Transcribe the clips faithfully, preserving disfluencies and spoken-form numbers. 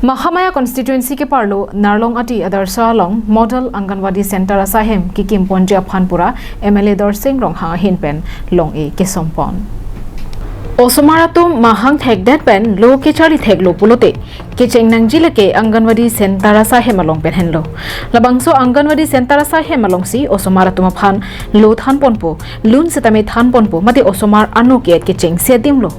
Mahamaya constituency keparlo Narlong Ati Adarsha along Model Anganwadi Center asaihem kekim ponji aphan pura M L A Dorsing Ronghang ahin pen long-e kesompon. Osomar atum mahang thekdet pen lo kecharli theklo pulote kecheng nangji lake Anganwadi Center asaihem along pen henlo. Labangso Anganwadi Center asaihem alongsi osomar atum aphan lo than ponpo, lun setame than ponpo, mate osomar ano ke kechengsi adimlo.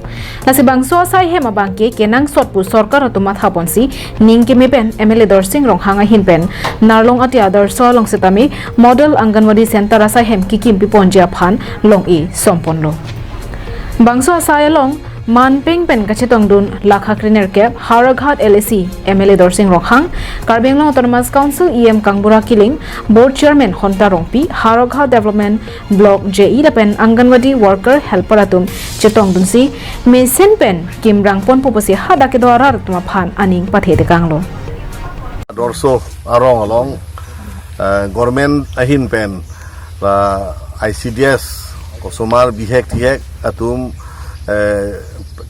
Lasi bangso asaihem abangke kenangsot pu sorkar atum matha ponsi ning keme pen M L A Dorsing Ronghang ahin pen Narlong Ati Adarsha along setame Model Anganwadi Center asaihem kekim piponji aphan long-e somponlo. Bangso asai along manpeng pen kachetongdun lakha krenerkep Howraghat L A C M L A Dorsing Ronghang, Karbi Anglong Autonomous Council E M Kangbura Killing, Board Chairman Honta Rongpi, Howraghat Development Block J E lapen Anganwadi worker helper atum chetongdunsi mesen pen kimrang ponpo pusi hadak kedo arat atum aphan aning pathedekanglo. Dorso arong along, eh, government ahin pen la I C D S osomar bihek thihek atum, eh,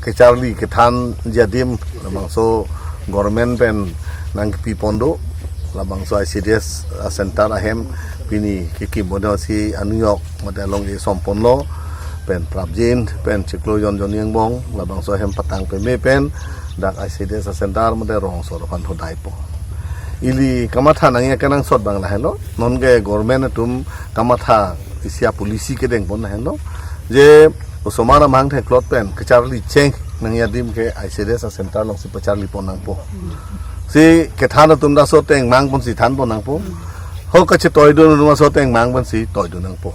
kecharli kethanji adim labangso government pen nangkepi pon do, labangso I C D S center ahem pini kekim ponsi anuyok mate long-e somponlo pen prapjin pen chiklo jon jon angbong labangso ahem patang peme pen dak I C D S center mate rongso aphan thodaipo. Ili kamatha nangji akenangsot abang lahenlo, non ke government atum kamatha isi apolicy kedeng pon lahenlo, je osomar amahang theklot pen kecharli cheng nangji adim ke I C D S center alongsi pacharli pon nangpo. Si kethan atum ta so tengmang ponsi than pon nangpo. Ho kachetoidun atum so tengmang ponsi toidun nangpo.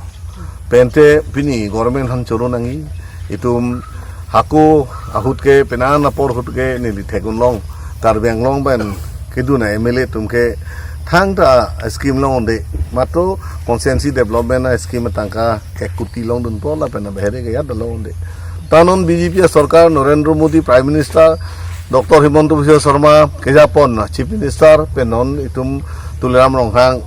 Pente pini government aphan choro nangji, itum hako ahut ke penang apor ahut ke neli thekdunlong, Karbi Anglong pen kedun a-M L A atum ke thangta scheme longde, matro constituency development a-scheme atangka ek kuti longdunpo lapen abhere ke ajat longde. Ta non B J P sorkar, Narendra Modi Prime Minister, Doctor Himanta Biswa Sarma kejapon Chief Minister pen non itum Tuliram Ronghang,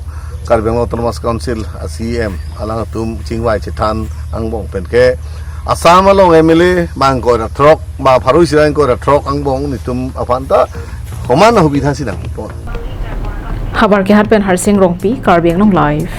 Karbi Anglong Autonomous Council a-C E M alangtum chingvai chethan angbong pen ke Assam along M L A bang ingkoi ra throk, ba pharo isi ra ingkoi ra throk angbong nelitum aphan ta komat ahubidha si nangpo. Habar Kehat pen Harsing Rongpi, Karbi Anglong Live.